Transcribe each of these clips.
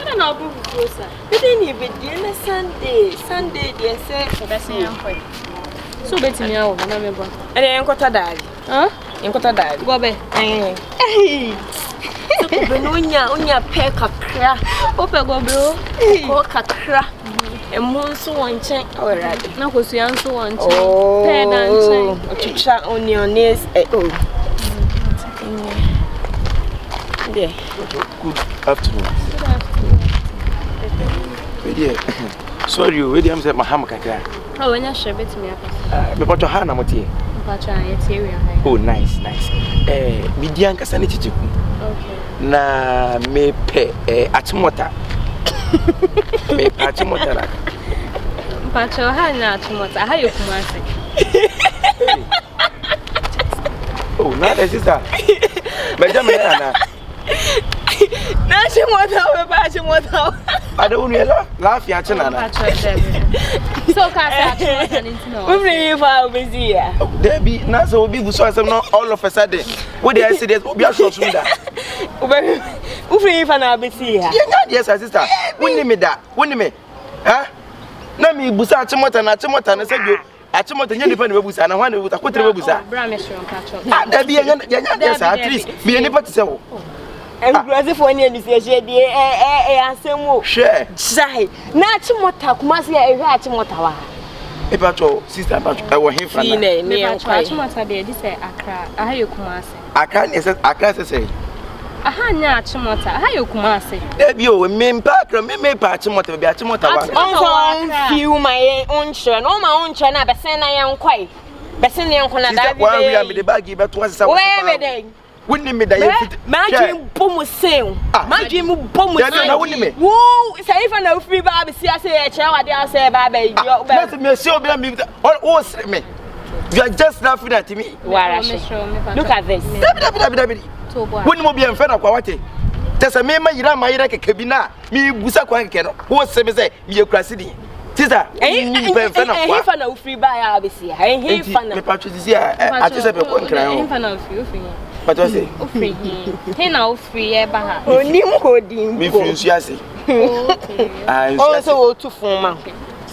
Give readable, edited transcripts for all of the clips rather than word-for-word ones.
Ɛna na ɔbɔ fufuo sa. Bɛdɛ ne yɛbɛdie na Sunday, Sunday deɛ sɛ Bɛsɛ yɛn kɔ. So wobɛtumi awɔ hɔ na mebɔ. Ɛnna yɛnkɔtɔ daade. Yɛnkɔtɔ daade. Gɔbɛ. Ɛɛ. Sɛ kube no wonya wonya pɛ kakra. Wopɛ gɔbɛ o. Kɔkɔɔ kakra. Ɛmo nso wɔ nkyɛn. Ɔwɛrade. Na kosua nso wɔ nkyɛn. Pɛɛ da nkyɛn. Otwitwa onion ne ɛ o. Deɛ. Good afternoon. Good afternoon. Wei deɛ sorry o, wei deɛ sɛ maham kakra. Oh, wanya hwɛ bɛtumi aka so. Ah, mepatɔ ha na moteɛ. Mpatɔ a yɛte area ha. Oh, nice, nice. Eh, medi ankasa ne kyekyeku. Okay. Na mepɛ eh, akyemɔta. Mepɛ akyemɔta na. Mpatɔ ha nyɛ akyemɔta, ha yɛ Kumasi. Oh, na the sister. Mɛgya me nana. Na akyemɔta wo bɛba akyemɔta wo. Ade wo nua laafia akye nana. So ka sɛ akyemɔta ne nti na. Wofiri yi fa wobɛsi ya. Dabi na sɛ obi bu so asɛm no all of a sudden. Wo de ɛsɛ deɛ obi aso ɔsom da. Wofiri yi fa na wobɛsi ya. Yɛnya deɛ sa sister. Wonni me da. Wonni me. Ha? Na mi busa akyemɔta na akyemɔta no sɛ bio akyemɔta nyɛ nipa na bɛbusa na hwan na bɛbusa kotere bɛbusa. Bra me soro mpakyɛ. Ah dabi yɛnya yɛnya deɛ saa at least meyɛ nipa te sɛ wo. Nkurɔsifoɔ ne anusuahyɛ deɛ ɛyɛ asɛm o. Hwɛ. Gyae na akyemɔta Kumasi a ɛhwɛ akyemɔta wɔ ha. Mepatwɔ sister mpatwɔ ɛwɔ he fa na. Mepatwɔ akyemɔta deɛ ɛdi sɛ Accra aha yɛ Kumasi. Accra ne ɛsɛ Accra sɛ sɛ. Aha nyɛ akyemɔta aha yɛ Kumasi. Dabi o me mpa Accra me me pa akyemɔta baabi akyemɔta wa. Ɔnso ɔnfiw ma yɛn ɔnkyerɛ no ɔma ɔnkyerɛ no a bɛsɛn na yɛn nkɔe bɛsɛn na yɛn nkɔ na daa bi bɛyɛ. Sister wɔn awia yi. mede baagi bɛto asesa wɔ Wɔbɛyɛ me dɛn? Wonni me da yɛ fiti. M'adwene bɔ mu sen. Ah. M'adwene mu bɔ mu sen. Dabi na wonni me. Wo sɛ ifa na ofiri ba abɛsi ase yɛ kyerɛ wade asɛ ba abɛ yi. Ah, na sɛ mesi obi na mi wo sere me. You are just laughing at me. Wara hwɛ. Look at this. Dabi dabi dabi dabi. Wonni mo bi mfɛ na kwa wate. Kyɛ sɛ mema yira ma yira kɛkɛ bi na mi busa kwan kɛkɛ no. Wo sere me sɛ meyɛ kurase ni. Tisa, nipa mfɛ na kwa. Ɛhefa na wofiri ba yɛ abɛsi ha? Ɛhefa na? Nti mepatwo sisi a ate sɛ bɛkɔ nkran hɔ. Ɛhefa na wofiri? Wofiri he? Patro sɛ. Wofiri he? He na wofiri yɛ ba ha? Onim hɔ din mpo. Mefiri nsu ase. Ah, nsu ase. Ɔn sɛ wɔtu fon ma.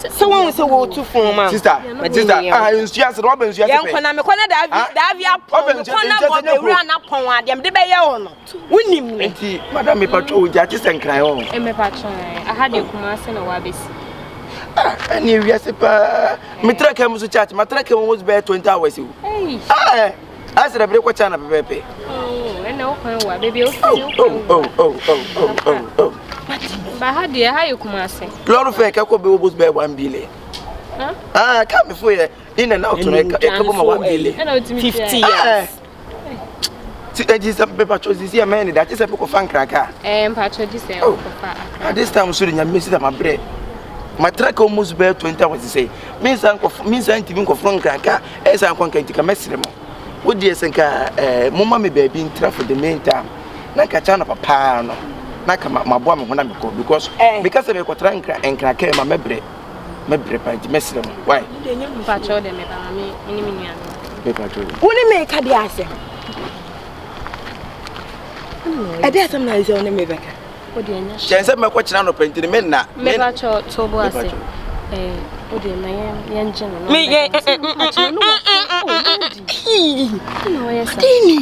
Sɛ wɔn sɛ wɔtu fon ma. Sista, sista, ah nsu ase na wabɛ nsu ase pɛ. Yɛn kɔ na mekɔ na daavi daavi apɔn mekɔ na bɔ bewura na pɔn adeɛ mede bɛyɛ wɔn no. Wonim me. Nti madam mepatwa wo gya kye sɛ nkran hɔ. Mepatwa aha deɛ Kumase na wabɛsi. Ah, ɛne wiase paa. Metra ka mu so church, matra ka mu almost bɛyɛ 20 hours o. Ah, asɛ dɛ bere kɔ China pɛpɛɛpɛ. Oh, ɛna wo kwan wa, baby o fi wo kwan wa. Oh, oh, oh, oh, oh, oh. Ba ha deɛ ha yɛ Kumase. Lɔri fɛ kɛkɔ bɛ almost bɛyɛ 1 billion. Ah, ka me fo yɛ in and out no ɛka bɔ ma 1 billion. Ɛna otumi 50 years. Ti ɛgye sɛ mepatwɔ sisi ɛmɛn ne da gye sɛ mekɔfa nkraka. Ɛɛ mpatwɔ gye sɛ ɔkɔfa akra. At this time so de nyame si da ma brɛ. Ma trek almost bɛyɛ 20 hours sɛ mensa nkɔfo mensa ntumi nkɔforo nkraka ɛsa nkɔ nka nti ka mɛsrɛ mo. Wo deɛ sɛ nka ɛɛ moma me baabi ntra for the main time na nka kyɛ anɔpa paa no na ka maboa me ho na mekɔ because meka sɛ mekɔtra nkra nkraka ma mɛbrɛ. Mɛbrɛ paa nti mɛsrɛ mo. Why? Mpakyɛw dɛ meba ma me ne me nua no. Mepakyɛw. Wo ne me ka deɛ asɛm. Ɛde asɛm na sɛ wo ne me bɛka. Wo deɛ nyɛ hwee. Kyɛn sɛ mɛkɔ kyena anɔpa nti no me nna. Mepakyɛw to bo ase. Eh, wo deɛ ma yɛn yɛn gye no. Me yɛn. Mpakyɛw no wɔ oh Madi. Ɛna ɔyɛ sa. Adini.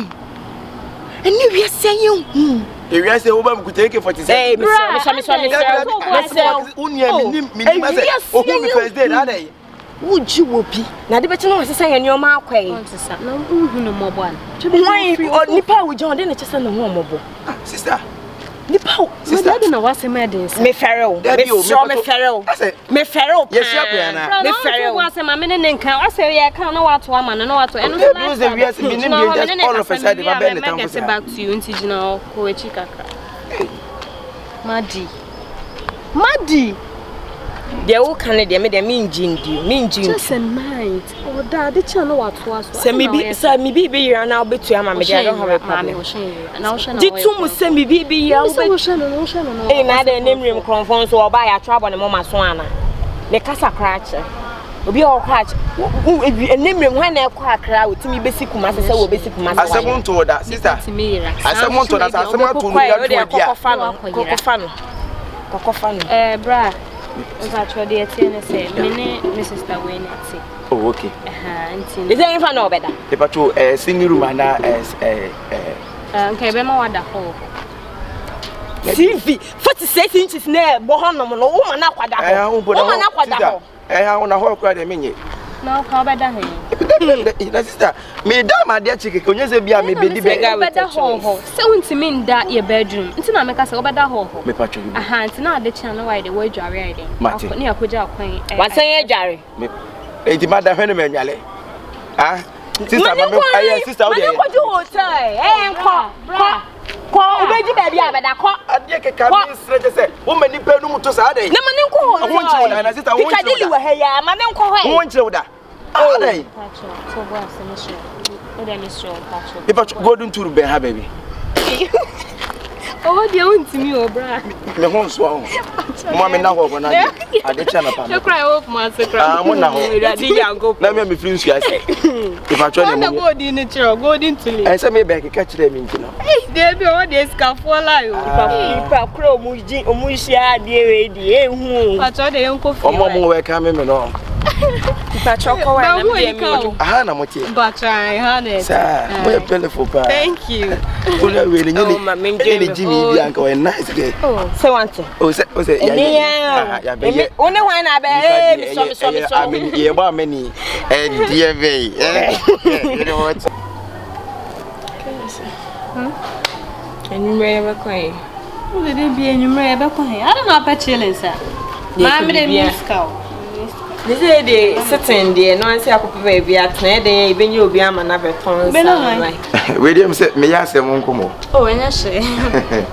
Ɛne wiase yɛ hu. Ewiase wo ba mu kuta AK47. Ee, mesrɛ mesrɛ mesrɛ mesrɛ mesrɛ. Wo nua mi nim mi nim asɛ. Ohun mi first day na adɛ yi. Wogye wɔ bi na ade bɛkye na wasesa yɛn nneɛma akɔ yi. Ɔnsesa na wohu no mmɔbɔ ana. Wɔn nipa a wogyina ɔde ne kyɛ sɛ ne ho ɔmmɔbɔ. Ah, sister. Nipa o. Sister. Madi na wasɛm ɛde nsa. Mefɛre wo. Mesrɛ mefɛre wo. Mefɛre wo paa. Yɛhyia pɛn ana? Mefɛre wo. Asɛm ame ne ne nka asɛ yɛ ka na wato ama no na wato ɛno so last time. Wiase mi nim deɛ just all of a sudden ma bɛn ne tamfo saa. Back to you nti gyina hɔ kɔ akyi kakra. Madi. Madi. Deɛ woka no deɛ me deɛ mengye ndi mengye ndi. Kyɛ sɛ night ɔda ade kyɛ na watoa so. Sɛ me bi sɛ me bi bi yera na wobɛtua ma me deɛ I don't have a problem. Gye to mu sɛ me bi bi yera wobɛ. Ee na adɛn ne mmerem korɔmfoɔ nso ɔbaa yɛatwerɛ abɔ ne moma so ana? Ne kasa koraa kyerɛ. Obi a ɔkɔ akyɛ ɛnɛ mmerem hwan na ɛkɔ akra a wɔtumi bɛsi Kumase sɛ wɔbɛsi Kumase. Asɛm nto da sister. Asɛm nto da sɛ asɛm ato no bi atwe adi a. Kɔkɔfa no kɔkɔfa no. Kɔkɔfa no. Eh, bra. Mpakyɛw deɛ ɛteɛ ne sɛ me ne me sister wei na ɛte. Oh, okay. Ɛha nti. Ɛsɛ nfa na ɔbɛda. Mpakyɛw ɛɛ single room ana ɛɛ ɛɛ. Ɛɛ nka ɛbɛma wada hɔ. TV 46 inches na ɛbɔ hɔ nom no wo ma na akwada hɔ. Wo ma na akwada hɔ. Ɛha wo na hɔ koraa deɛ menyɛ. Na ɔka wobɛda he? Na sister, meda ma adeɛ kye kɛkɛ, onyɛ sɛ bi a mebɛdi bɛ. Wobɛda hɔ hɔ. Sɛ wontumi nda yɛ bedroom, nti na meka sɛ wobɛda hɔ hɔ. Mepa twɛ bi. Aha, nti na ade kye a na wayɛ dɛ, woadware ayɛ dɛn? Mate. Ne akɔgya akwan. Wasan adware. Enti mada hwɛ ne manwale. Ah, sister, ma me, ɛyɛ sister, wo deɛ. Mane kɔgye hotel, ɛyɛ nkɔ, kɔ. Kɔ, wobɛgye baabi a bɛda, kɔ. Adeɛ kɛkɛ mi nsrɛ kyɛ sɛ woma nipa anum to saa dɛn. Na ma ne nkɔ hɔ nso. Ho nkyerɛ wo da na sista ho nkyerɛ wo da. Piccadilly wɔ ha yi a, ma ne nkɔ hɔ. Ho nkyerɛ wo da. Adɛn. Nipa golden tour bɛn ha baabi. Ɔwɔ deɛ wontumi wɔ bra. Me ho nsoa ho. Mo ma me na hɔ hɔ na ade ade kyɛ na pa. Me kura ɛwɔ kuma ase kura. Ah mo na hɔ. Na me me firi nsu ase. Nipa twɛ ne mo. Golden ne kyerɛ golden tulip. Ɛsɛ me bɛ keka kyerɛ me nti no. Deebi ɔwɔ deɛ sikafoɔ la yo. Nipa kura ɔmo gyi ɔmo hyia adeɛ wei deɛ ehu. Pàtó de yɛn kɔ fie. Ɔmo ɔmo wɔ ɛka mi mi no. Pàtó kɔ wa na mi deɛ mi. Aha na mo te. Pàtó ayi ha na ɛte. Saa mo yɛ pɛlɛfo paa. Thank you. Wúlò wei ni nye ni nye ni gyi mi bi anka ɔyɛ nice kɛ. Sɛ wante. O sɛ o sɛ yɛ yɛ yabɛyɛ. Wo ne hwan na abɛ ee misɔ misɔ misɔ. Yɛ bɔ amani ɛdeɛ bɛyi. Ɛɛ. Anwummerɛ yɛbɛkɔ he? Wode de bi anwummerɛ yɛbɛkɔ he? Ada na apɛ chilling sa. Maame de mi sika o. Ne sɛ de sitting deɛ no ansi akɔpɛ baabi atena ɛdɛn yɛ yɛbɛnya obi ama no abɛtɔn nsa no. Wei deɛ sɛ meyɛ asɛm nkɔmmɔ. Oh, ɛnyɛ hwee.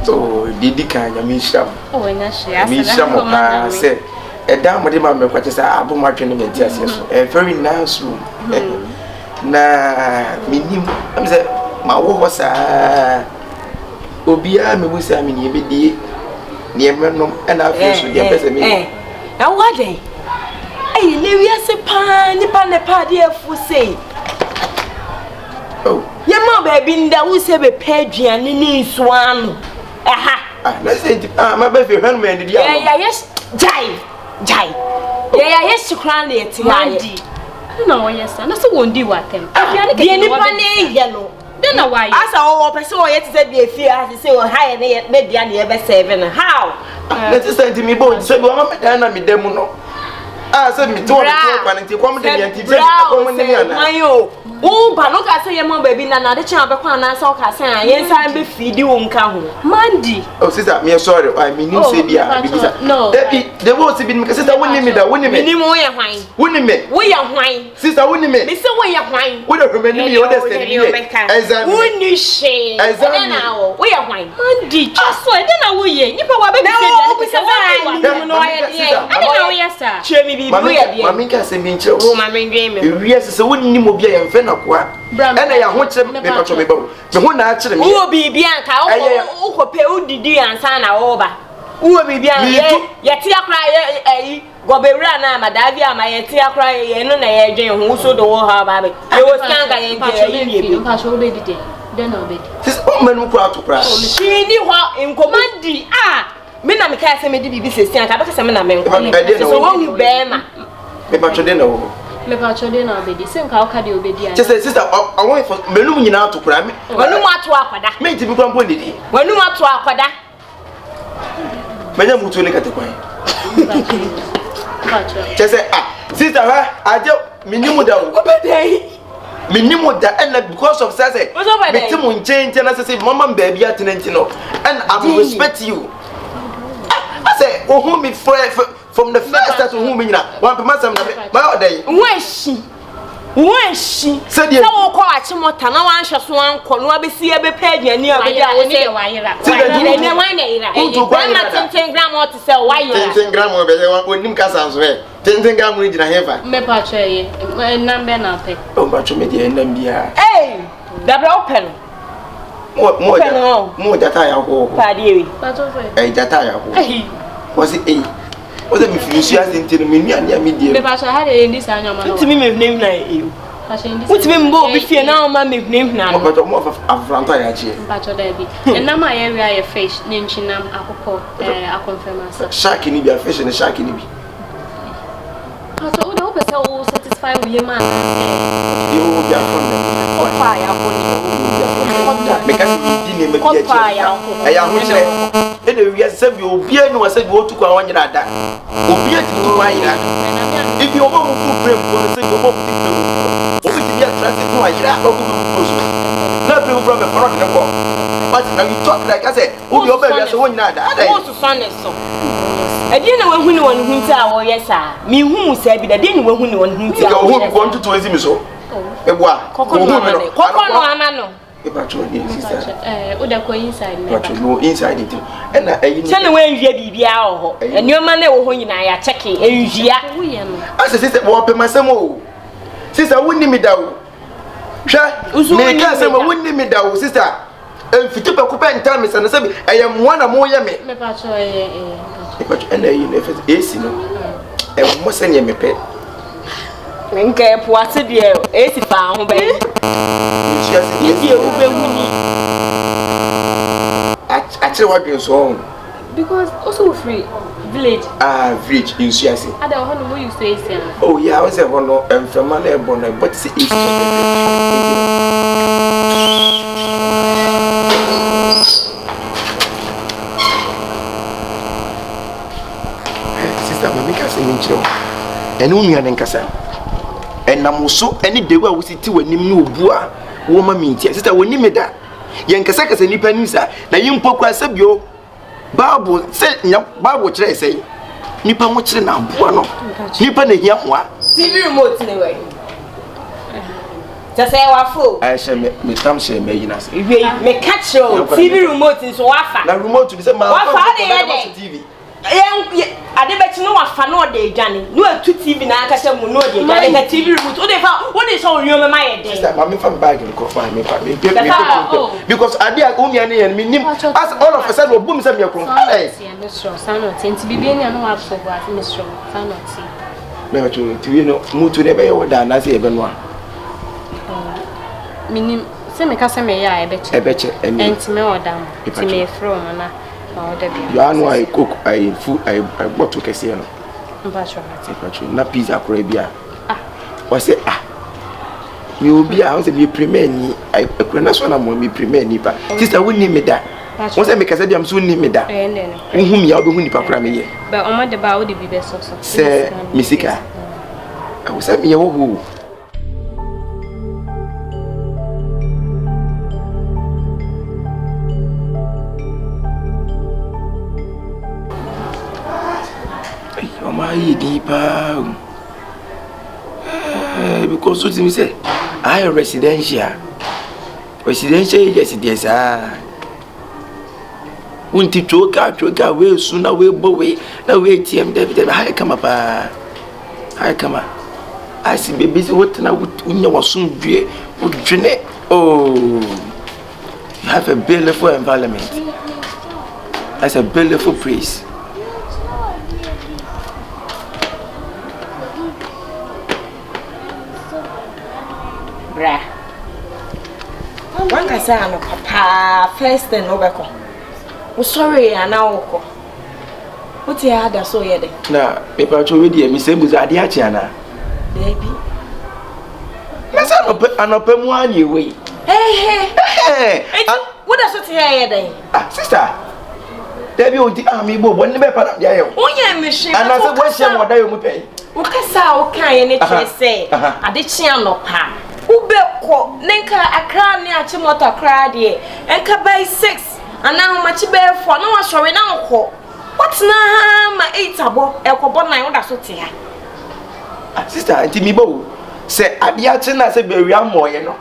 Oh, deɛ di kan nyame nhyira mo. Oh, ɛnyɛ hwee. Nyame nhyira mo paa sɛ ɛdan mo de ma mɛkwa kyɛ sɛ abɔ mo adwene me nte aseɛ so. Ɛyɛ very nice room. Na mennim, ɛm sɛ mawɔ hɔ saa obiara mebu saa me neɛ mɛdie neɛ mɛnom ɛna afei nso deɛ mpɛ sɛ meyɛ. Na wo adɛn? Ɛyi ne wiase paa nipa na pɛ adeɛ afu sei. Oh. Yɛma baabi nda wo sɛ bɛpɛ aduane ne nsuo ano. Ɛha. Ah, na sɛ nti ah ma bɛfie hwɛ no ma adidi ano. Yɛyɛ gyae. Gyae. Yɛyɛ ayɛ hye koraa na yɛte ha ayɛ. Mandy, adɛn na wɔyɛ saa? Na sɛ wɔn di wɔ atɛm. Aduane Deɛ kɛkɛ na nipa wɔabɛdi no saa. yɛ no. Dɛn na wɔayɛ? Asa ɔwɔ ɔpɛ sɛ ɔyɛ te sɛ deɛ fie ha sɛ ɔha yɛ ne yɛ ne dea na yɛbɛsɛɛve no. How? Na te sɛ nti mebɔ nti sɛ bi wɔma me dan na meda mu no. Ah, sɛ mete hɔ mete hɔ kwa no nti kɔm de me nti sɛ kɔm ne me anaa. Hwan o? Wo ba no ka sɛ yɛma baabi na nade kyɛn abɛkɔ anaasɛ ɔka sɛ a yɛnsan bɛfidi wo nka ho. Mandy. Oh sister, me sorry. I mean nim sɛ bi a bibi sa. No. Dabi, de wo si bi nim sister wo ni me da, wo ni me. Menim wo yɛ hwan? Wo ni me. Wo yɛ hwan? Sister wo ni me. Me sɛ wo yɛ hwan? Wo de hwɛ m'anim yɛ, wo de sɛ ni yɛ. Exam. Wo ni hwee. Exam. Ɛdɛn na wo? Wo yɛ hwan? Mandy, twa so. Ɛdɛn na woyɛ? Nipa wa bɛbi sɛ aduane kɛkɛ wɔn di wɔ atɛm. no wayɛ deɛ. Adɛn na woyɛ saa? Kyerɛ me biribi woyɛ deɛ. Maame nka asɛm bi nkyerɛ wo. Maame ndwen me ho. Ewiase sɛ wonnim obi a yɛmfɛ no akoa. Ɛna yɛ ahokyerɛ mepatwɔ me ba o. Me ho na akyere me. Wowɔ biribi anka wokɔpɛ wodidi ansa na woba. Wowɔ biribi anka yɛte akora yɛ ayi gɔbɛwura no ama daabi ama yɛte akora yɛ no na yɛdwen ho wo so de wo ha ba bɛ. Yɛwɔ sika anka yɛn deɛ ayi ne ebi. Mpatwɔ wobɛdi dɛn? Dɛn na wobɛdi? Sisi ɔmma no kura ato koraa. Hwee ni hɔ nkɔmɔ di a me na mekae sɛ mede biribi sɛsi anka bɛka sɛ me na menkɔ Ɛdeɛ na sɛ wɔ woahu bɛrima. Mepatwɔ dɛn na wɔ hɔ? Mepatwɔ dɛn na wobɛdi? Sɛ nka woka deɛ wobɛdi Kyɛ sɛ sista ɔwɔ ifɔ m'anum nyinaa ato koraa. W'anum ato akɔda. Mentumi koraa mpo nnidi. W'anum ato akɔda. Manya mutuo ne katekwan. Kyɛ sɛ ah sista hwɛ agye menni mu da o. Wobɛ dɛn? Menni mu da ɛna because of sɛ sɛ mete mo nkyɛn nti na sɛ sɛ mama m baabi atena nti no and I will respect you. Asɛ ohun mi fɛ from the first time ohun mi nyina wampɛ m'asɛm na me mayɛ ɔdɛn. Wo ehyi wo ehyi sɛdeɛ sɛ wokɔ akyemɔta na wanhwɛ so ankɔ na wabɛsi abɛpɛ aduane a wobɛdi a wo sɛ wayera ɛnɛ wan na yera bɛrima tenten gram ɔte sɛ wayera tenten gram ɔbɛyɛ onim kasa nso ɛ tenten gram no gyina hefa mɛpa kyɛ yɛ ɛnam bɛ na pɛ o mpatwo me deɛ ɛnam biara ee dabrɛ wopɛ no mo mo gyata yɛ ahoɔ paadeɛ wi ɛyɛ gyata yɛ ahoɔ wɔsi eyi wɔsɛ mefiri nsuo ase nti no me nnuane a medie no mepatwa ha deɛ yɛndi saa nneɛma no ntumi mehunahuna eyo. Wotumi mbɔ obi fie na ɔma mehunahuna no. Mpakyɛ ɔmo afrantɔ a yɛakyeɛ. Mpakyɛ daabi. Ɛnam a yɛwe ayɛ fish, nantwinam, akokɔ, ɛɛ akɔnfɛmasa. Shark ni bi a fish ne shark ni bi. Mpakyɛ wo deɛ wopɛ sɛ wo satisfy wo yam anaasɛ. Deɛ ɔwɔ bi afɔ no. Kɔkɔ a yɛabɔ ne. Meka sɛ medi nneɛma bi akyi. Ɛyɛ ahokyerɛ. Ɛna wiase sɛ bi obiara ni wɔ sɛ bi otu kwan ɔnyera da. Obi atumi tu kwan yera. Ebi wɔn a wɔforo plane mpo no sɛ bi wɔn a wɔte plane mu mpo no, wɔbɛtumi atra ase na wɔayera na wɔkɔ baabi foforɔ so. Na plane foforɔ abɛfa na ɔde no kɔ. But now you talk like asɛ wo deɛ wobaa wiase wonyera da. Adɛn? Wososɔ ne so. Ɛdeɛn na wahu ne wɔ ne ho nti a wɔyɛ saa? Menhuu saa bi da. Ɛdeɛn na wahu ne wɔ ne ho nti a Nka wɔyɛ ohun mi saa? kɔ ntutu ezi mi so. Meboa. Kɔkɔ Ohun no mi ama no. no. Kɔkɔ no ama no. Mepakyɛw deɛ sista. Ɛɛ o da kɔ inside mɛba. Mepakyɛw no inside nti ɛna ɛyi. Sɛ na wɔnwia biribiara wɔ hɔ. Nneɛma na ɛwɔ hɔ nyinaa yɛakyɛke ɛnwia. Asɛ sista wɔpɛ m'asɛm o. Sista wonni mi da o. Hwɛ meka asɛm o wonni mi da o sista. Mfiti pɛko pɛ ntaa me sɛ no sɛ ɛyɛ mmoa na moyɛ me. Mepakyɛw ɛyɛ ɛyɛ. Mepakyɛw ɛna ɛyi no ɛfɛ AC no ɛmmɔ sɛdeɛ mepɛ. Nka ɛpo ase deɛ esi faa ho bɛyɛ. Nsu ase deɛ deɛ wobɛhu ni. Akyerɛ wadwen so ɔho. Because also wo free village. Ah village nsu ase. Ada hɔ no mo use AC ana. Oh yeah, wo sɛ hɔ no mframa na ɛbɔ no ɛbɔ te sɛ AC. Sista ma menka asɛm bi nkyerɛ wo. Ɛne wo nua no nkasa. Ɛnam wo so ne dewu a wosi te w'anim ne obu a woma me nti. Sista, wɔnni me da. Yɛnkasakasa nnipa anim saa. Na yi mpo koraa sɛ bio, Bible sɛ nya Bible kyerɛ sɛ nipa ho kyerɛ na aboa no. Nipa na ehia mmoa. TV remote ne wɔ kyɛ sɛ wafo. Ɛhyɛ me me tam hyɛ me ayi n'ase. Wei meka kyerɛ o TV remote nso wafa. Na remote bi sɛ maa wafa de yɛ dɛ. TV. Yɛn yɛ ade bɛkye na wafa na ɔde adwane na watu TV na ankasa mu na ɔde adwane nka TV remote wode fa wode sɛ wo nneɛma ma yɛ dɛn. Sister maame fa mi bag nkɔ fa mi fa mi pe mi pe because ade a wo nua ne yɛ no mi nim as all of a sudden obu mi sɛ mi yɛ kron adɛ. Mesrɛ saa na ɔte nti biribi ani a na wabɔ bɔ ase mesrɛ saa na ɔte. Mɛ ɔtwe TV no mutu ne bɛyɛ wɔ da anaasɛ yɛ bɛ noa. Menim sɛ meka sɛ meyɛ a ɛbɛkyɛ. Ɛbɛkyɛ ɛne. Ɛnti mɛ ɔda mo nti mefrɛ wɔn na. Yoa no ayɛ coke ayɛ fu ayɛ bɔtol kɛseɛ no. Mpatro na pizza koraa bi a. Ah. Wɔsɛ ah. Mi obi a wɔsɛ mi premier ni akura na so na mo mi premier ni pa. Sista wo ni mi da. Wɔn sɛ mi kasa bi am so ni mi da. Wohu mi a wobɛhu nipa koraa mi yɛ. Bɛ ɔmo de ba a wode bi bɛ sɔ so. Sɛ mi sika. Ɛwɔ sɛ mi yɛ wɔ hɔ o. Ɔmo ayɛ din paa o. Eh, because wotumi sɛ ayɛ residential. Residential agency deɛ saa. Wonti twoka twoka wei su na wei bɔ wei na wei team dabi dabi ha yɛ kama paa ha yɛ kama asi beebi sɛ wotena wonya w'asomdwie wodwene oh you have a beautiful environment that's a beautiful place. Bra. Wankasa anɔpa paa first thing wobɛkɔ. Wosɔree anaa wokɔ? Wote ha da so yɛ dɛ? Na mepatwo wei deɛ mesɛ mu sɛ adeɛ akye anaa? Daabi. Na sɛ anɔpa anɔpa mu ara na ɛwɔ yi. Ɛhɛ. Eti woda so te ha yɛ dɛn? Ah sister. Dabi o nti ah mebɔ bɔ ne bɛpa na mede ayɛ wo. Wonyɛ me hwee. Anaasɛ woahyia mu ɔda yɛ mu pɛn. Wo kasa a wokaeɛ no kyerɛ sɛ ade kye anɔpa a, wobɛkɔ. Ne nka Accra ne Achimota koraa deɛ, nka by 6 anaa ahomakye bɛyɛ 4 na wasɔre na wokɔ. Woatena ha ma 8 abɔ, ɛrekɔbɔ 9 woda so te ha. Ah sister, nti meba o. Sɛ adeɛ akye no a sɛ bɛawia mmɔeɛ no.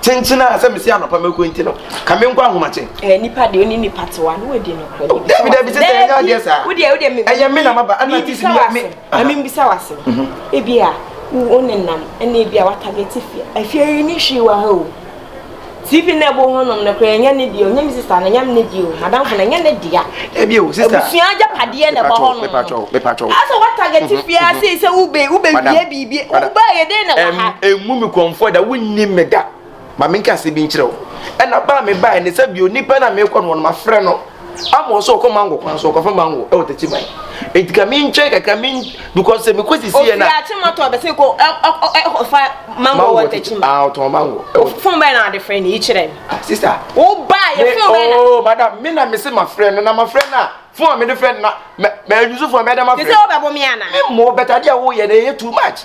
Kyenkyen a sɛ mese anɔpa mɛkɔ nti no, ka menkɔ ahomakye. Eh, nipa deɛ ɔne nipa te wa no wadi nokorɛ. Oh, dabi dabi sɛ ɛnyɛ adeɛ saa. Wodeɛ wodeɛ me. Ɛyɛ me na maba ɛna ti si mi me. Na me mbisa w'asɛm. Mhm. Ebi a wo nenam ɛna ebi a watagɛte fie. Afie yi ni hwee wɔ ha o. TV na ɛbɔ hɔnom no koraa ɛnyɛ ne deɛ, ɔnyɛ me sista no, ɛnyɛ ne deɛ o, madamfo no ɛnyɛ ne dea. Ebi o, sista. Abusua agyapadeɛ na ɛbɔ hɔnom. Mepatwɔ, mepatwɔ. Asɛ watagɛte fie ase sɛ wobɛ wobɛwie biribi, wobaa yɛ dɛn na wɔ ha? Emu mi kɔnfoɔ da, wonni me da. Ma menka asɛm bi nkyerɛ wo. Ɛna ba a mebaeɛ ne sɛ bio nipa no a mekɔ no hɔ no mafrɛ no ama ɔsɛ ɔkɔ mango kwan so ɔkɔfa mango ɛwɔ Takyiman. Enti ka mentwɛn kakra men because sɛ mekɔ sisi yɛ na. Ofi Akyemɔtɔ ɔbɛsɛ kɔ ɛkɔfa mango wɔ Takyiman. Ah ɔtɔn mango. Phone bɛn na ade frɛ no yi kyerɛ me. Ah sister. Wo ba yɛ phone bɛn na. Oh madam me na mese mafrɛ no na mafrɛ no a phone a mede frɛ no na mɛ mɛ use phone mɛda mafrɛ. Te sɛ wobɛbɔ me ana. Me mmɔ but adeɛ a woyɛ no ɛyɛ too much.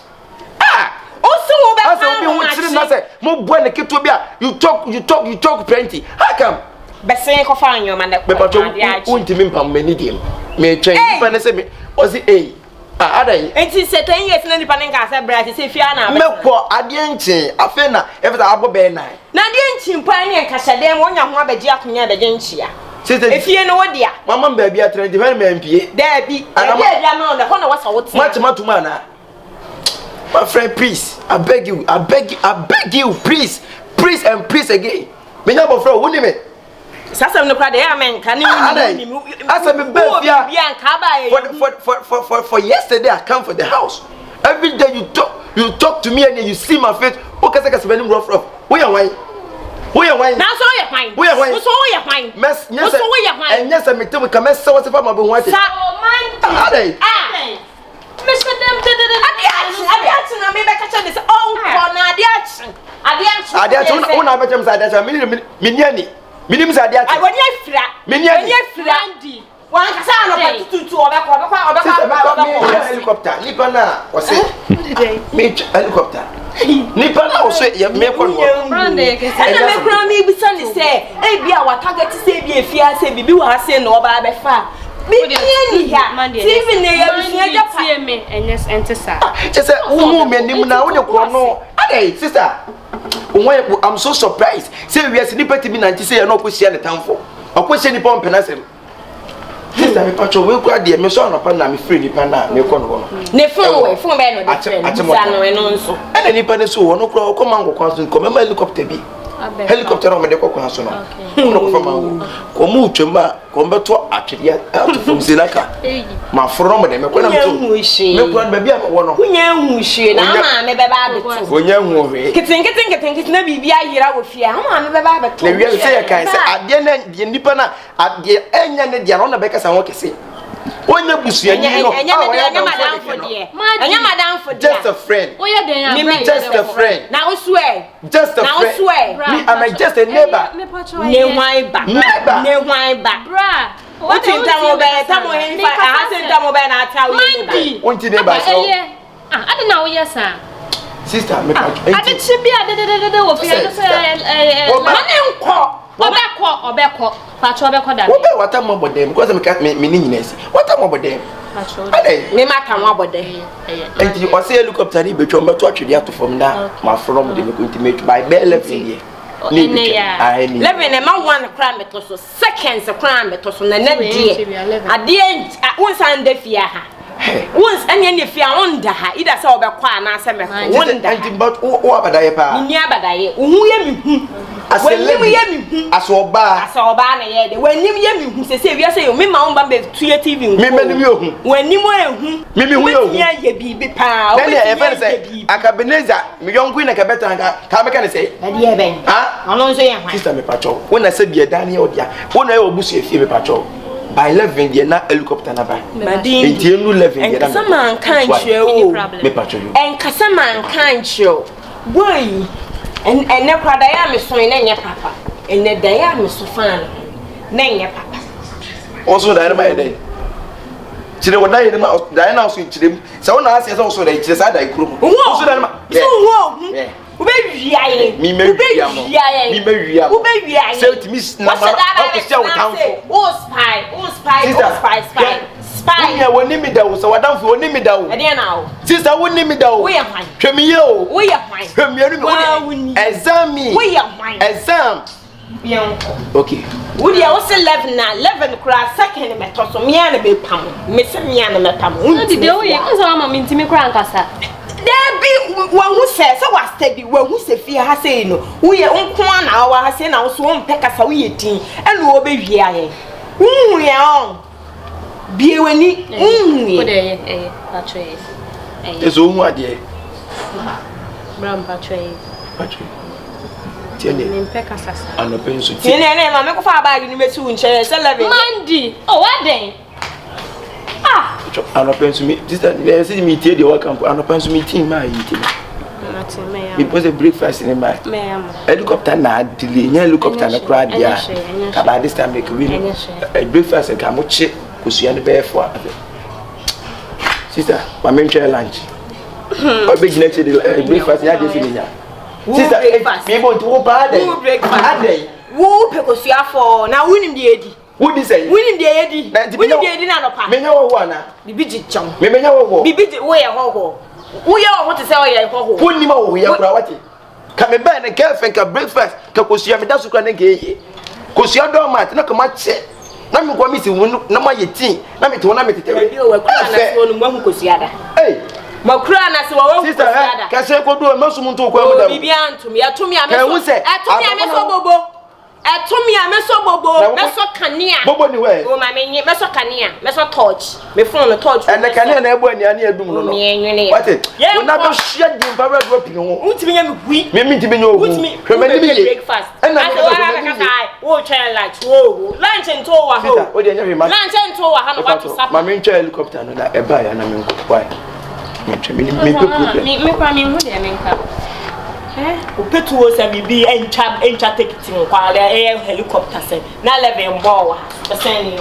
Ah! Ose wo bɛ Asa obi ho kyerɛ na sɛ mo bɔ ne ketewa bi a you talk you talk you talk plenty. How come? Bɛsen kɔfa nneɛma na kɔ. Mepatɔ wontumi mpam m'ani deɛ metwɛn nipa ne sɛ me ɔse ei ah adan. Nti sɛ 10 years na nipa ne nka sɛ bra te sɛ fie ana abɛtena. Mɛkɔ adeɛ nkyen afei na ɛfɛ sɛ abɔ bɛyɛ nan. Na adeɛ nkyen paa ne nkahyɛ dɛn mu onya ho abɛgye akonya abɛgye nkyea. Efie no wo dea. Mama m baabi atena nti hwɛ ne mampie. Daabi baabi a ɛde ama wo no ɛhɔ na wɔsɛ wo tena. Moate matom anaa? My friend, please, I beg you, I beg you, I beg you, please, please and please again. Menya abɔfra o, woni me. Saa asɛm no koraa deɛ ɛyɛ a menka ne wonim wonim. Asɛ me bɛɛ fia. For for for for for for yesterday I come for the house. Every day you talk you talk to me and you see my face. O kasa kasa m'anim rough rough. Woyɛ hwan? Woyɛ hwan? Nanso woyɛ hwan? Woyɛ hwan? Nso woyɛ hwan? Mɛs nyɛ sɛ Nso woyɛ hwan? ɛnyɛ sɛ mete mu ka mɛsɛ wɔ sɛ fa ma bɛ ho ate. Sa. Adɛn? Ah. Mehyɛ dɛm dededede. Ade akye, ade akye na mebɛka kyerɛ ne sɛ ɔnkɔ na ade akye. Ade akye. Ade akye, wo na abɛkyerɛ me sɛ ade akye, me me ni ani. Menim sɛ ade akye. W'ani afira. Me ni ani. W'ani afira. Mandy. Wankasa anɔpa tututu ɔbɛkɔ ɔbɛkɔ ɔbɛkɔ Sister, ɔbɛkɔ. mekɔ metwa helicopter. Nipa na ɔse metwa helicopter. Nipa na ɔse yɛ mekɔ no. Brand yɛ kɛse. Ɛna me kura mi bisa ne sɛ ebi a watagɛte sɛ ebi efie ha sɛ biribi wɔ ha sɛ na ɔba abɛfa. Biribi ni ha. TV na yɛ abusua Mandy agya pa. tie me ɛnyɛ ɛnte saa. Kyɛ sɛ wohu m'anim na wode korɔ no. Adɛn sister? Wo ho ayɛ I'm so surprised. Sɛ wiase nipa tumi nante sɛ yɛ na ɔkɔhyia ne tamfo. Ɔkɔhyia nipa ɔmpɛ n'asɛm. Sister me pacho we kura deɛ me so anɔpa na me frɛ nipa na me kɔ no hɔ no. Ne phone wɛ phone bɛyɛ na ɔde frɛ no bisa no ɛno nso. Ɛna nipa ne so wɔ no kura ɔkɔ mango kwan so nkɔ mɛma helicopter bi. Helicopter na ɔmɛde kɔ kwan so no. Ɔmo na kɔfa mango. Kɔ mu twam a kɔ mbɛto atwedeɛ ato fam si n'aka. Ma foro no ɔmo de mɛkɔ na mɛto. Me kura no baabi a mɛwɔ no. Wonya ehu hwee na ama me bɛba abɛto. Wonya ehu hwee. Ketenkete nketenkete na biribi ayera wɔ fie a ama me bɛba abɛto. Na wia sɛ yɛ kan sɛ adeɛ na deɛ nipa na Adeɛ ɛnyɛ ne deɛ no ɔna bɛkasa ho kɛse. Ɔnyɛ busuani no. Ɛnyɛ me deɛ, ɛnyɛ madamfo deɛ. Ɛnyɛ madamfo deɛ. Just a friend. Woyɛ dɛn a bra Just a friend. Na wo so ɛ. Just a Na wo so ɛ. friend. Me I'm a just a neighbor. Ne hwan ba. Neighbor. Ne hwan ba. Bra. Wote ntam bɛyɛ tam hemfa aha se ntam bɛyɛ na ata wo yɛ neighbor. Wonti neighbor so. Ah, adɛn na woyɛ saa? Sister, me pa. Ade kye bi a dededede wɔ fie no sɛ ɛɛ. Ma ne nkɔ. Ɔbɛkɔ, ɔbɛkɔ. Patrɔ ɔbɛkɔ da. Wɔbɛ wata mo abɔ dɛm because me me me ne nyinaa si. Wata mo abɔ dɛm. Patrɔ. Adɛn? Me ma ta mo abɔ dɛm. Nti ɔsɛ helicopter ne betwa mbɛto atwede ato fam na ma frɔ mo de me ko nti me by bɛɛ 11 deɛ. Ne betwa. Ah, ɛne. 11 ɛma one kora mbɛtɔ so. Seconds koraa mbɛtɔ so na nɛ deɛ adeɛ wonsan nda fie ha wons ɛne ɛne fie a wonda ha ida sɛ wɔbɛkɔ anaasɛ mɛkɔ wonda ha nti but wo abadayɛ paa menni abadayɛ wo ho yɛ me hu w'anim yɛ me hu asɛ ɔbaa asɛ ɔbaa na yɛ de w'anim yɛ me hu sɛ sɛ wiase yɛ me ma wo mba mbɛtu yɛ tv nko me m'anim yɛ hu w'anim yɛ hu me me hu yɛ hu wobɛtumi ayɛ biribi paa wobɛtumi ayɛ biribi akabeneza Me yɔnko yi na ka bɛtena nka ka bɛka ne sɛ. Ɛdeɛ bɛn? Ha? Ɔno nso yɛ hwan? Sister me pakyɛw. Wo na sɛ bi ɛdan ne yɛ ɔdea. Wo na yɛ ɔbusu efie me pakyɛw. By 11 deɛ na helicopter na ba. Madin. Nti enu 11 deɛ na. Ɛnkasa ma nka nkyerɛ o. Me pakyɛw yo. Ɛnkasa ma nka nkyerɛ o. Boy yi, ɛnɛ kora daeɛ a meso yi na ɛnyɛ papa. Ɛnɛ daeɛ a meso faa ne ho na ɛnyɛ papa. Wo nso daeɛ no ma yɛ dɛn? Kyerɛ wɔ daeɛ no ma daeɛ no a so nkyerɛ mu. Sɛ wo na aseɛ sɛ wosɔ dɛ kyerɛ saa da kuro mu. Wosɔ dɛ ma. Sɛ wo ohu. Wobɛwia yɛn. Wobɛwia mo. Wobɛwia mo. Wobɛwia yɛn. Sɛ otumi na ma ɔkɔhyia wo tamfo. Wo spy, wo spy, wo spy, spy. Spy. Wo nua wɔni mi da o, sɛ w'adamfo wɔni mi da o. Ɛdeɛ na o. Sista wonni mi da o. Woyɛ hwan? Hwɛ mi yie o. Woyɛ hwan? Hwɛ mi ɛnu mi. Exam mi. Woyɛ hwan? Exam. Yɛnkɔ. Okay. Wo deɛ wo se 11 na 11 koraa second mɛtɔ so mea na mɛpam me se mea na mɛpam wo ntumi deɛ woyɛ nsa ama me ntumi koraa nkasa. Dabi, wahu sɛ sɛ wa study, wahu sɛ fie ha sei no, woyɛ nko ara na wɔ ha sei na wo so wompɛ kasa, woyɛ din, ɛna wɔbɛwie ayɛ. Wohu yɛ ɔn. Bie w'ani, wohu yɛ. Wode ɛyɛ, ɛyɛ, patro ɛyɛ. Ɛyɛ. Ɛsɛ ohu adeɛ. Bra mpatro ɛyɛ. Patro. Tiɛ ne. Mempɛ kasa saa. Anɔpɛ nso tie. Ne ne maame kɔfa baagi no bɛsi wo nkyɛn sɛ 11. Mandy, oh adɛn? Ah! Anɔpɛ nso mi sista ɛ sɛ mi tie deɛ waka mpo anɔpɛ nso mi tii maa yi ti no. Mi pɔ sɛ breakfast ne maa. Helicopter na delay nyɛ helicopter no koraa deɛ a kaba this time de kewi no breakfast nka mo kye kosua no bɛyɛ fo a. Sista maame ntwɛn lunch. Ɔbɛ gyina akyi de breakfast nyɛ adeɛ sɛ mi nya. Sista mi bɔ nti wo paa adɛn? Adɛn? Wo pɛ kosua fɔɔ na wonim deɛ edi. Wodi sɛn? Wonim deɛ yɛdi? Wonim deɛ yɛdi no anɔpa? Menyɛ hɔhoɔ anaa? Bibi gye kyɛw. Me menyɛ hɔhoɔ. Bibi gye woyɛ hɔhoɔ. Woyɛ hɔho te sɛ ɔyɛ hɔhoɔ. Wonnim ahɔhoyɛ koraa wate. Ka me bɛn no nka ɛfɛ nka breakfast ka kosua meda so koraa na nka eye. Kosua doormat na kama kyɛ. Na me nkoa mesi ho na mayɛ tea na mete hɔ na metete we. Dabi o wakura na se wɔn mu ahu kosua da. Ei. Makura na se wɔn ahu kosua da. Sister, kɛse kodu o mɛsum nto kwan mu da. Obi bi antum yɛtum ya mɛsɔ. Ɛtum ya mɛsɔ bobo. Ɛto me a, mɛsɔ bobo, mɛsɔ kanea. Bobo ni hɔ ɛ. O ma menye, mɛsɔ kanea, mɛsɔ torch. Me phone no torch. Ɛnɛ kanea na ɛbɔ ania ne ɛdum no no. Meɛ nwene. Wate, wo na bɛhyia di mpa wura do pini ho. Wontumi nyɛ me hui. Me mentumi nyɛ ohu. Wontumi. Hwɛ m'anim yie. Breakfast. Ɛna Ase wa ha bɛkasa ai. Wo twɛn lunch. Wo ho. Lunch nto wɔ ha o. Sita, wo deɛ nyɛ hwee ma. Lunch nto wɔ ha na wato sapa. Ma mentwa helicopter no na ɛbaa ya na menkɔ. Why? Mentwa, me me problem. Me me kwa me hu deɛ menka. Eh, wopɛ tuo sɛ biribi ntwa ntwa tekiti nkwa dɛ ɛyɛ helicopter sɛ na 11 bɔɔ wɔ ha bɛsɛn ne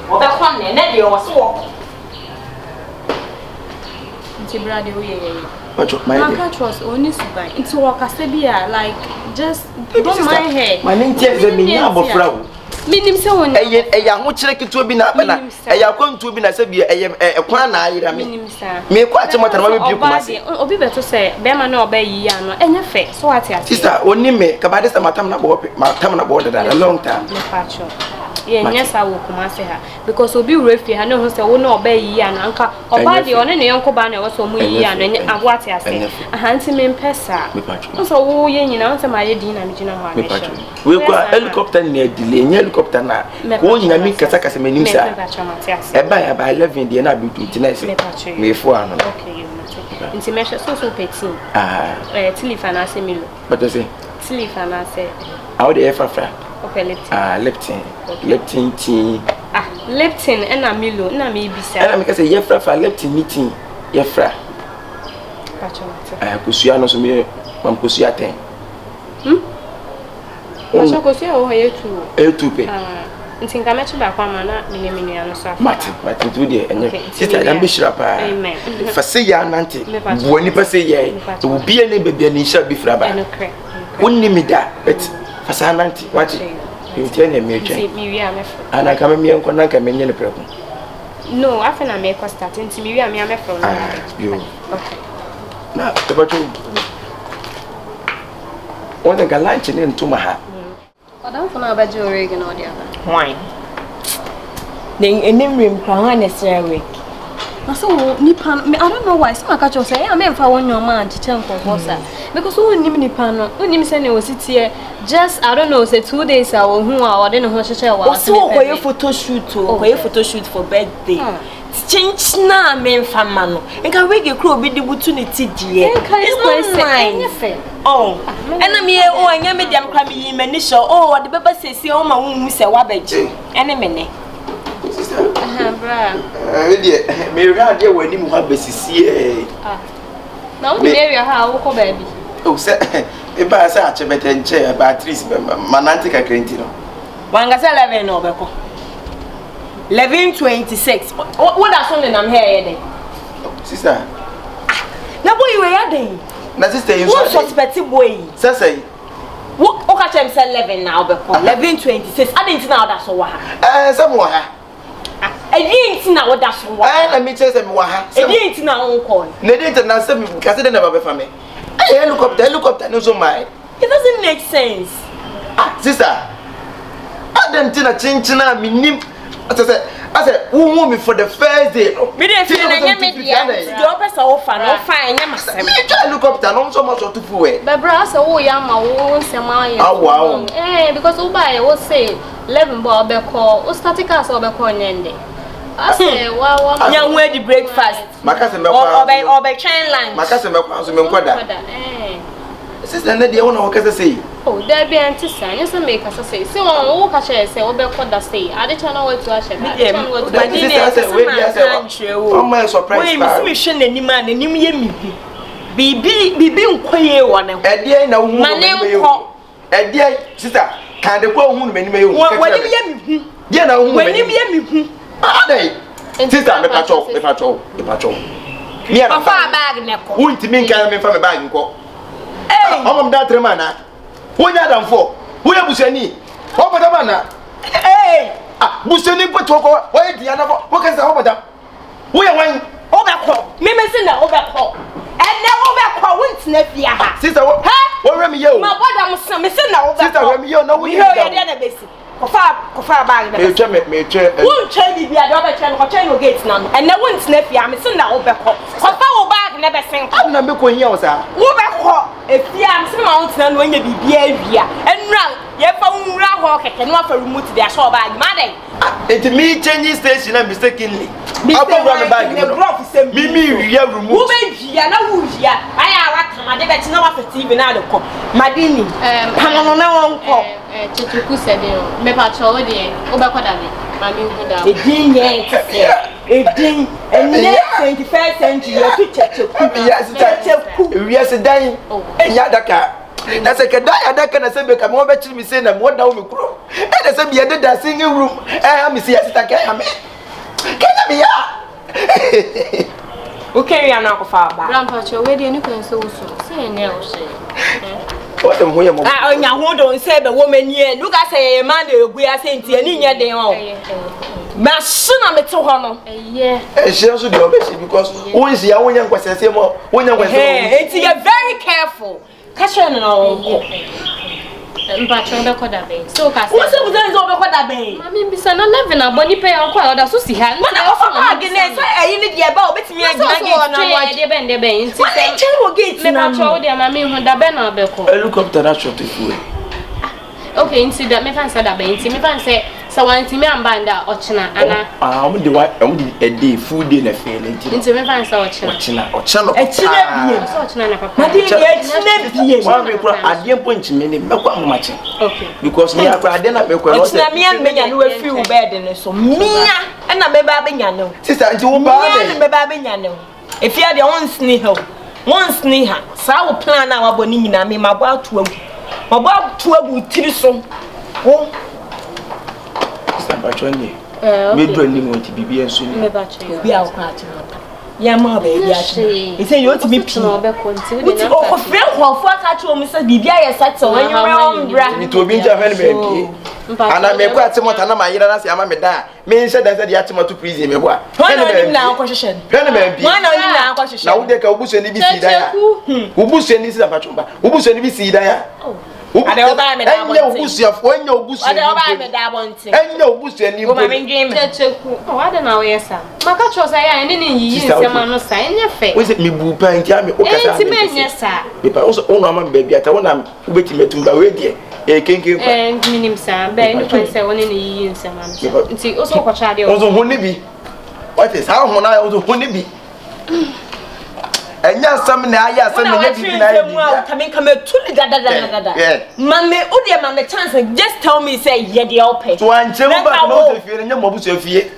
wɔbɛkɔ nnɛ nɛ deɛ wɔ so wɔkɔ. Nti bra deɛ woyɛ yɛ yɛ. Pacho, my dear. Maka trust oni suban. Nti wɔkasa bi a like just don't mind her. Ma ne nti sɛ menya abɔfra o. Menim sɛ wo Ɛyɛ ɛyɛ ahokyerɛ ketewa bi na abɛ na ɛyɛ akwantuo bi na sɛ bi ɛyɛ ɛkwan na ayera me. Menim saa. Mekɔ akyɛ mɔta na mabɛpie Kumasi. Obi bɛto sɛ bɛrima na ɔbɛ yi ano ɛnyɛ fɛ so wate ase. Sister, oni me kabade sɛ matam na bɔ matam na bɔ dada a long time. Mepa kyɛw. Yɛnyɛ saa wɔ Kumasi ha because obi wura fie ha na ohu sɛ wo na ɔbɛ yi ano anka ɔbaa deɛ ɔne ne yɔnko baa na ɛwɔ sɛ ɔmo yi ano ɛnyɛ aho ate ase. Aha nti mempɛ saa. Nso wo yɛ nyinaa wo sɛ mayɛ din na megyina hɔ a mehyɛ. Wei kura helicopter na delay nyɛ helicopter na ko nyina mi kasa kasa m'anim saa. Ɛba yɛ about 11 deɛ na abedu nti na ɛsɛ mefo ano no. Nti mɛhwɛ so so pɛ tea. Ah. Eh, tea leaf anaasɛ Milo. Bɛtɛ sɛ. Tea leaf anaasɛ. Awo de yɛ frafra. Okay, Lipton. Ah, Lipton. Lipton tea. Ah, Lipton ɛna Milo ɛna mebisa. Ɛna meka sɛ yɛ frafra Lipton ne tea yɛ fra. Pacho. Ah, kosua no so me mam kosua tɛn. Hmm? Pacho kosua wɔ hɔ yɛ tu. Ɛyɛ tu pɛ. Ah, nti nka mɛkye baako ama na mene me nua no so afa. Mate, mate nti wo deɛ ɛnyɛ. Sister, nyame bɛhyira paa. Amen. Fa sɛ yɛ anante. Boa nipa sɛ yɛ. Obi ne baabi a ne nhyira bi fira ba. Wonni me da, but fa saa nante, wate. Nti ɛna metwɛn. Nti mewie a mɛfrɛ. Ana nka memeɛ nkɔ na nka menyɛ no prɛko. No, afei na mekɔ start nti mewie a mea mɛfrɛ no. Ah, yo. Okay. Na ɛbɛtwo. Wɔn sɛ nka lunch ne ntoma ha. Ɔdamfo no a ɔbɛgye wo wig na ɔde aba. Hwan? Na ɛne mmerɛ mu koraa hwan na ɛsrɛ wig? Na sɛ wo nipa no, I don't know why, sɛ maka kyerɛ wo sɛ ɛyɛ a memfa wo nneɛma ankyekyɛ nkurɔfoɔ saa. Because wonnim nipa no, wonnim sɛnea ɔsi teɛ, just I don't know, sɛ 2 days a ɔhu a ɔde ne ho hyehyɛ wɔ Ɔsɛ ɔkɔyɛ photo shoot o, ɔkɔyɛ photo shoot for birthday. Kyenkyena a memfa ma no. Nka wig kura obi de butu ne ti deɛ. It's not nice. Oh, ɛna meyɛ o ɛnyɛ me deɛ mekora meyi m'ani hyɛ o ɔde bɛba siesie ɔma wonhu sɛ woabɛgye ɛne me ne. Sister. Bra. Ɛɛ deɛ mehwɛ adeɛ wɔ anim hɔ abɛsisi ɛɛ. Na wo de area ha a wokɔ baabi. O sɛ ebaa sɛ akyɛ bɛtɛ nkyɛn ɛbaa at least manante kakra nti no. Wankasa 11 na ɔbɛkɔ. 11:26 woda so nenam ha ɛyɛ dɛn? Sister. Na boy wei adɛn? Na sister yi nso adɛn? Wo suspect boy yi. Sɛ sɛ. Wo wo ka kyerɛ me sɛ 11 na wobɛkɔ. 11:26 adɛn nti na woda so wɔ ha? Ɛɛ sɛ mo wɔ ha. Ɛdeɛn nti na woda so wɔ ha? Ɛɛ na mi kyerɛ sɛ mi wɔ ha. Ɛdeɛn nti na wonkɔ? Na ɛdeɛn nti na sɛ mi kase dɛ na ba bɛfa mi. Ɛyɛ helicopter helicopter ne nso maa. It doesn't make sense. Ah sister, adɛn nti na kyenkyena a menim kyɛ sɛ Asɛ wohu me for the first day no. Me de fie na nyɛ me dea nti deɛ ɔpɛ sɛ wofa no wofa ɛnyɛ m'asɛm. Me twa helicopter no nso ma sɔ to fuel. Bɛbrɛ asɛ wo yɛ ama wo nsɛm ayɛ. Awo awo. Eh because wo ba yɛ wo se 11 bɔ ɔbɛkɔ wo start car sɛ ɔbɛkɔ nyɛ ndɛ. Asɛ wa wa. Nya ho adi breakfast. Maka sɛ mɛkɔ. Ɔbɛ ɔbɛtwɛn lunch. Maka sɛ mɛkɔ nso menkɔ da. Eh. Sister ne deɛ wo na wɔkasa sei. Oh dabi ɛnte saa nyɛ sɛ mekasa sei sɛ wɔn wo ka kyerɛ sɛ wobɛkɔ da sei ade kyɛ na watu ahyɛ da ade kyɛ na watu ahyɛ da. Sister sɛ wei deɛ sɛ ɔma yɛ surprise paa. Wei mesi mehwɛ n'anim a n'anim yɛ me hu biribi biribi nkɔ yie wɔ ne ho. Ɛdeɛn na wohu wɔ m'anim yɛ hu. Ɛdeɛn sister kan de kɔ wohu no m'anim yɛ hu. W'anim yɛ me hu. Deɛ na wohu wɔ m'anim. W'anim yɛ me hu. Adɛn sister mepatwɔ mepatwɔ mepatwɔ. Ɔfa bag ne kɔ. Wontumi nka na memfa me bag nkɔ. Ɔma me da atrem anaa? Wonyɛ adamfoɔ? Woyɛ busuani? Wɔbɔ dam anaa? Ah, busuani mpo te hɔ kɔ wɔyɛ di anafɔ wɔka sɛ wɔbɔ dam. Woyɛ wan? Wobɛkɔ. Meme se na wobɛkɔ. Ɛnɛ wobɛkɔ wontena fie ha. Sista wɔ wɔhwɛ me yie o. Mabɔ dam se me se na wobɛkɔ. Sista hwɛ me yie o na woyɛ dam. Yɛ deɛ na bɛsi. Kɔfa kɔfa bag na bɛsi. Metwɛ me metwɛ. Wontwɛn biribi a deɛ ɔbɛtwɛn no kɔtwɛn no gate na no. Ɛnɛ wontena fie ha mese na wobɛkɔ. Kɔfa wo bag na bɛsen kɔ. Adɛn na mekɔ hia wo saa? Wobɛkɔ efie a mese ma wontena no wanya biribi awia. Ɛnura yɛfa wo nwura hɔ kɛkɛ na wafa remote de ahyɛ wo bag mu adɛn? Nti me change station na mistakenly akɔwura me bag mu no me me wia remote. Wobɛwia na wowia ayɛ a watam ade bɛkye na wafa TV na ade kɔ Madini pam no na wɔnkɔ. Kyekyekuku sɛ den o mepakyɛw wo deɛ wobɛkɔ da bɛn ma menhu da. Edin nyɛ nte sɛ edin ɛnɛ 21st century yɛto kyekyeku kyekyeku. Wiase dan ɛnyɛ adaka. Na sɛ kɛda yɛ adaka na sɛ bɛka me wɔbɛkyere me sei na mewɔ da wɔ me kurom ɛna sɛ bia deda single room ɛha me sei asita kɛha me kɛnya me ya wokɛwia no akɔfa ɔba Grandpa kyɛ wei deɛ ne kwan sɛ wosu sɛ ɛnyɛ wo hyɛ wɔde ho yɛ mɔbɔ ɔnya ho do nsɛ bɛwɔ m'ani ɛ nuka sɛ yɛyɛ ma na ɛgu ase nti ani nyɛ den ɔ mahye na mete hɔ no ɛyɛ ɛhyɛ nso deɛ ɔbɛhyɛ because wonhyia wonyɛ nkwasɛsɛ mu wonyɛ nkwasɛsɛ nti yɛ very careful Ka kyerɛ no na ɔnkɔ. Mpakyɛ wobɛkɔ da bɛn? Sɛ woka sɛ. Wo sɛ busa ne sɛ wobɛkɔ da bɛn? Maame mbisa na 11 abɔ nipa yi ɔnkɔ a ɔda so si ha. Wɔn na ɔfa baagi ne sɛ ɛyi ne deɛ ɛba obetumi agyina gate na ano agye. Ɛdeɛ bɛn deɛ bɛn nti sɛ. Wɔn nkyɛn wɔ gate na ano. Mepakyɛ wo deɛ maame hu da bɛn na ɔbɛkɔ. Helicopter na short fuel. Okay nti da mefa nsɛ da bɛn nti mefa nsɛ sɛ wantumi amba ndɛ a ɔkyena ana. Ah ɔmo de wa ɔmo de a day full day na fɛn ne nti. Nti mefa nsɛ ɔkyena. Ɔkyena ɔkyena no Ɛkyena biem. Ɔsɛ ɔkyena na papa. Madi deɛ ɛkyena biem. Wɔn afei kura adeɛ mpo nkyimi ne mɛkɔ ahomakye. Okay. Because mi akora adeɛ na mɛkɔ ɛna ɔsɛ. Ɔkyena mia na mɛnya no wafiri wo bɛɛde no so mia ɛna mɛba abɛnya no. Sista nti wo paa dɛ. Mia na mɛba abɛnya no. Efie ha deɛ wonsene ha o, wonsene ha. Saa wo plan a wabɔ ne nyinaa me mabɔ ato agu. Mabɔ ato agu wo tiri so. Wo. Sister mpakyɛ nie. Eh, okay. Meduru anim nti biribi nso ni. Obi a wokɔ atena ɔta. Yɛn ma baabi atena. Ɛsɛ yɛ otumi pii. Wuti ɔkɔfrɛ nkurɔfoɔ aka kyerɛ wɔn sɛ biribi ayɛ sɛtew anwummerɛ wɔn mbra. Nti obi nkyɛn hwɛ ne baabi. Ana mekɔ ate mɔta na mayera na sɛ ama me da a. Me nhyɛ dan sɛ deɛ akyem ato prison me boa. Hwan na onim na akɔhyehyɛ no? Hwɛ ne baabi. Hwan na onim na akɔhyehyɛ no? Na wo deɛ ka wo busuani bi sii dan a. Wo busuani si mpatwo mba. Wo busuani bi sii dan a. Ade ɔbaa me da abɔnten. Ɛnyɛ wo busuafo, ɛnyɛ wo busuani. Ade ɔbaa me da abɔnten. Ɛnyɛ wo busuani mpo. Wo ma me ndwen me. Kyekyeku, oh adɛn na woyɛ saa? Maka kyerɛ wo sɛ ɛyɛ a ɛne ne nyiyi nsɛm ano saa, ɛnyɛ fɛ. Wo sɛ mebu paa nti ame wo kasa ame. Ɛnti mɛnyɛ saa. Mepa wo sɛ wo na ama me baabi ata wo na wobɛtumi atum ba wei deɛ ɛyɛ kenken kwa. Ɛɛ menim saa bɛɛ ne kwan sɛ wo ne ne yiyi nsɛm ano saa nti wo so wokɔkyɛ adeɛ wo nso ho ne bi wate saa ho no ayɛ wo nso ho ne bi ɛnyɛ asɛm na ayɛ asɛm na ɛnyɛ biribi na ayɛ biribi a kame kame tu ne dadadadada ma me wo deɛ ma me chance just tell me sɛ yɛ deɛ wopɛ so wankyerɛ mu ba kama wo sɛ fie no nyɛ mmɔbusua fie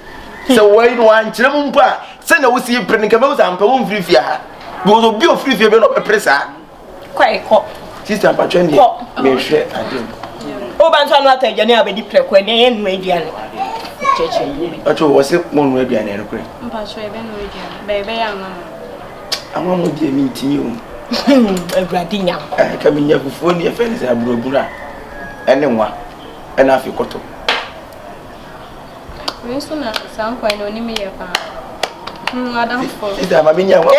sɛ wɔyi no wankyerɛ mu mpo a sɛnea wosi pere no kama wo sɛ ampa wo mfiri fie ha because obi ofiri fie bi na ɔbɛpere saa Kɔ ɛ kɔ. Sister mpatwɛ neɛ mehwɛ adeɛ mu. Wo ba nso ano atɔ aduane a ɔbɛdi prɛko ɛnɛ yɛn nua aduane. Kyerɛkyerɛ. Ɔtɔ wɔ se mo nua aduane ɛno korɛ. Mpatwɛ yɛbɛ nua aduane bɛyɛ bɛyɛ anwa mo. Anwa mo deɛ mi ntumi o. Awurade nyanko. Ɛka mi nya fufuo ne ɛfɛ ne sɛ aburoburo a ɛne nwa ɛna afei kɔtɔ. Wei nso na saa nkwan no onim yɛ paa. Hmm, adamfo. Sister ma mi nya nwa.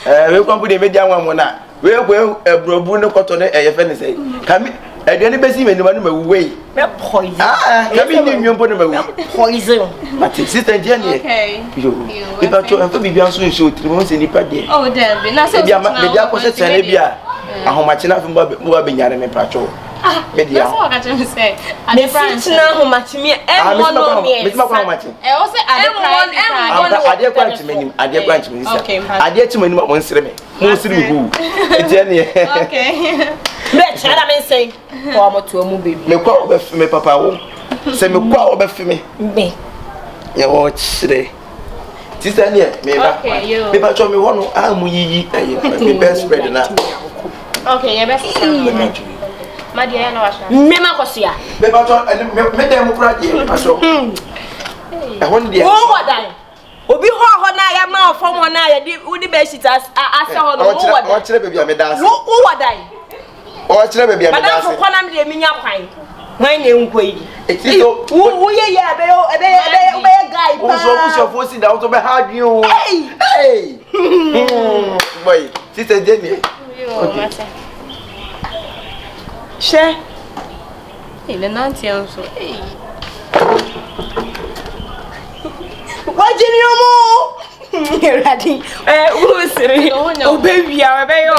Ɛɛ wei kwan po deɛ mɛdi anwa mu na wei kɔ aburobu ne kɔtɔ ne ɛyɛ fɛ ne sɛ ka mi Aduane bɛsi m'anim ano mawu wei. Mɛ poison. Ah, ka mi ni nwi mpo na mawu. Poison. Mate, sister nti ɛneɛ. Okay. Yo, nipa to ɛmfa biribi nso nhyɛ otiri mu sɛ nipa deɛ. Oh, dabi. Na sɛ Ebi ama mede akɔhyɛ kyɛn bi a ahomakye na afei mo ba bɛnyane me mpakyɛw. Me deɛ. Na sɛ wɔka kyerɛ me sɛ ade kora nhyɛ. Mesi tena ahomakye mi ɛmmɔ no mmiɛnsa. Mesi makɔ ahomakye. Ɛwɔ sɛ ade kora ɛbi kora. Ampa adeɛ kora nkyɛ m'anim adeɛ kora nkyɛ m'anim sisa. Adeɛ kye m'anim a mo nsere me. Mo nsere me huu. Nti ɛneɛ. Okay. Mɛ kyerɛ na me nsɛn. Kɔ ɔmo to ɔmo bebi. Mekɔ a wɔbɛfe me papa wo. Sɛ mekɔ a wɔbɛfe me. Me. Yɛ wɔkyerɛ. Ti sɛ neɛ meba. Meba kyɛ me hɔ no a mo yiyi ɛyɛ me best friend na. Okay, yɛ bɛ sisa. Ma deɛ yɛ na wahyɛ. Me ma kɔ soa. Meba kyɛ ɛne me dan mu kura deɛ meba kyɛ. Ɛhɔ no deɛ. Wo wɔ dan. Obi hɔ hɔ na yɛ ma fam hɔ na yɛ de wo de bed sheet asɛ hɔ no wo wɔ dan. Ɔkyerɛ baabi a meda ase. Wo wɔ dan. Ɔkyerɛ baabi a meda ase. Madamfo kɔ na me deɛ menya kwan. Hwan na ɛnkɔ yi? Eti so. Wo wo yɛ yɛ ɛbɛyɛ ɛbɛyɛ ɛbɛyɛ wobɛyɛ guy paa. Wo nso abusuafoɔ si da wo nso bɛha adwene o. Hey! Hey! Boy, sister Jenny. Okay. Hwɛ. Hey, ne nanteɛ nso. Hey. Wagye ne ɔmo. Awurade, ɛ wo sere. Obewia, ɔbɛyɛ ɔ.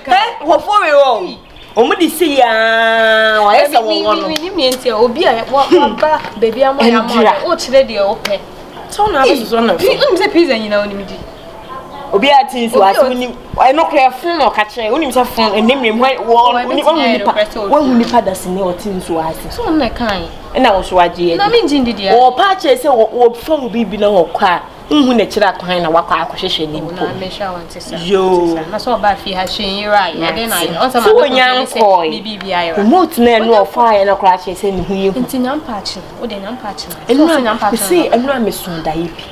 Ɛ wɔfo wei wɔ. Wɔn de si yaa, wɔayɛ sɛ wɔwɔ no. Menim nea nti a obi a waba baabi ama yɛ ama ɔdɛ, wokyerɛ deɛ wopɛ. Sɛ wo na abɛsosɔ no so. Wonim sɛ pizza nyinaa onim di. Obi a te nsuo ase wonim ɛno koraa fon na ɔka kyerɛ wonim sɛ fon ɛnɛ mmerɛ mu wɔ wahu nipa wahu nipa dasani ɔte nsuo ase. So ɔno na ɛkae. Ɛna wo so wagye adi. Na mengye ndi deɛ. Wɔpa akyerɛ sɛ wɔfa wo biribi na wɔkɔ a nhu n'akyiri akwan na wakɔ akɔhwehwɛ ne mpo. Yoo. Na sɛ ɔbaa fie ha hwee nyera yɛ ɛdɛn na ayɛ. Ɔnsɛ ma wonya nkɔe. Remote na ɛno ɔfaeɛ no koraa kyerɛ sɛ ne ho yɛ hu. Nti nyampa akye no. Wode nyampa akye no. Ɛno a mese ɛno a mesoo daeɛ bi.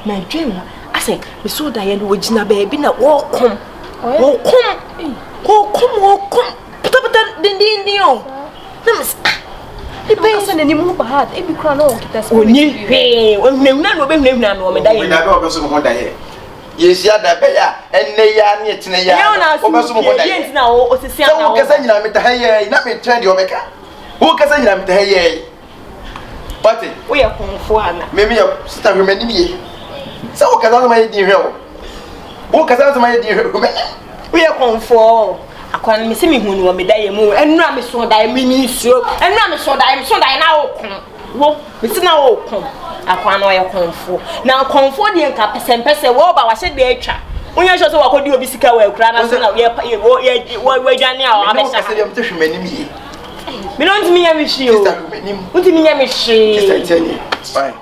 Madwen ho asɛ mesoo daeɛ no wɔgyina baabi na wɔɔkom. Wɔɔkom. Wɔɔkom wɔɔkom. Patapata dendenden o. Na mese ah nipa yi sɛ n'anim ho bad ebi kura na ɔkita spirit bi. Oni hwee ohunahuna na ɔbɛhunahuna me wɔ me daeɛ mu. Ɔbɛnya bɛ ɔbɛso me ho daeɛ. Yɛhyia da bɛyɛ a ɛnnɛ yi ara ne ɛkyena yi ara wobɛso me ho daeɛ. Sɛ wokasa nyinaa meta ha yɛɛ yi na metwɛn deɛ ɔbɛka. Wokasa nyinaa meta ha yɛɛ yi. Wate? Woyɛ kɔmfoɔ ana? Me meyɛ sista hwɛ m'anim yie. Sɛ wokasa na mayɛ din hwɛ wo. Wokasa na mayɛ din hwɛ m'anim. Woyɛ kɔmfoɔ. Akwa no mese mehu no wɔ me daeɛ mu. Ɛnora mesoo daeɛ me nsuo. Ɛnora mesoo daeɛ mesoo daeɛ na woko. Wo mese na woko. Akwa no ɔyɛ kɔmfoɔ. Na kɔmfoɔ deɛ nka pɛsɛmpɛsɛ wɔba wahyɛ deɛ atwa. Wonyɛ sure sɛ wakɔdi obi sika wɔ akura no so na yɛ wɔadwane a Mene wabɛhyɛ wokasa ha. deɛ mete hwɛ m'anim yie. Mene wontumi nyɛ me hwee o. Sista hwɛ m'anim. Wontumi nyɛ me hwee. Sista nkyɛn nie. Fine.